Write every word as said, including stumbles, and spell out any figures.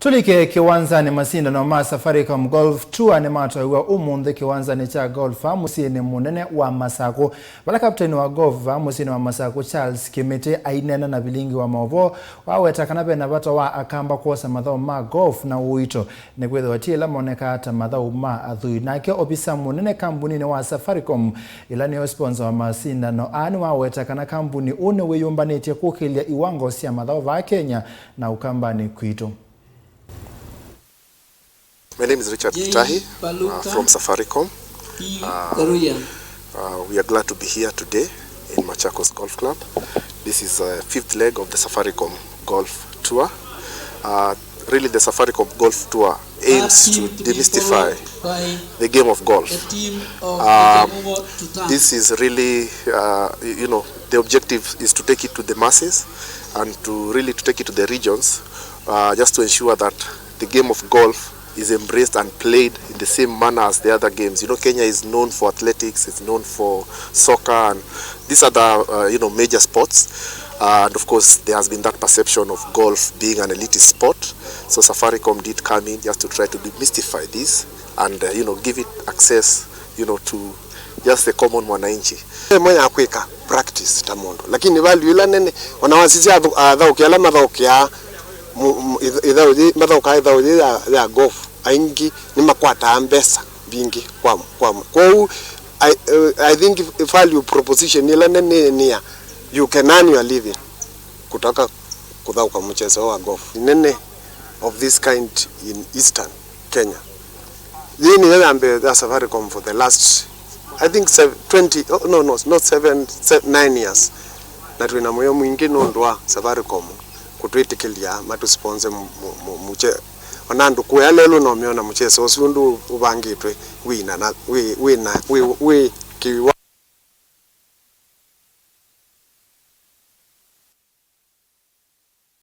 Tũlike kĩwanzanĩ. Masindano ma Safaricom Golf Tour nĩmatwaiwa ũmũnthĩ kĩwanzanĩ kya golf vaa mũsyĩnĩ mũnene wa Masakũ, vala kapteni wa golf vaa mũsyĩnĩ wa Masakũ, Charles Kĩmĩtĩ, aineena na vilingi wa maũvoo, waweta kana vena vata wa Akamba kwosa mathaũ ma golf na ũito, nĩkwĩthĩwa ti ĩla monekaa ta mathaũ ma athwii. Nake ovisa mũnene kambuninĩ wa Safaricom, ĩla nĩyo sponsor wa masindano aa, nĩwaweta kana kambuni ũũ nĩwĩyũmbanĩtye kũkĩlya iwango sya mathaũ vaa Kenya na Ũkambanĩ kwitũ. My name is Richard Kitahi, uh, from Safaricom. Uh, uh, we are glad to be here today in Machakos Golf Club. This is the fifth leg of the Safaricom Golf Tour. Uh, really, the Safaricom Golf Tour aims to demystify the game of golf. Um, this is really, uh, y- you know, the objective is to take it to the masses and to really to take it to the regions, uh, just to ensure that the game of golf is embraced and played in the same manner as the other games. You know, Kenya is known for athletics, it's known for soccer and these other, uh, you know, major sports. Uh, and of course, there has been that perception of golf being an elitist sport. So Safaricom did come in just to try to demystify this and, uh, you know, give it access, you know, to just the common mwananchi. Ĩmwe ya kwĩka practice ta mũndũ, lakini value ĩla nene, ona wasisya athu- athaũki ala mathaũkĩaa mu- mu- ith- ĩthaũ yĩ- mathaũkaa ĩthaũ yĩ ya, ya golf, aingĩ nĩmakwataa mbesa mbingĩ kwa, kwa kwoou I, uh, I think value proposition ĩla nene nĩ ya you can earn your living kutaka kũthaũka mũchezo wa golf. Nene of this kind in Eastern Kenya. Yĩĩ nĩyo ya mbee ya Safaricom for the last, I think, sev- twenty, oh, no, no, not seven, se- nine years. Na twĩna mũyo mwingĩ nũndũ wa Safaricom kũtwĩtĩkĩlya matũsponse mu- mu- mu- mũche- ona andũ kũya lelũ no meona mũchezo ũsu ũndũ ũvangĩtwe wĩna na wĩ, wĩna wĩ, wĩ kĩwa.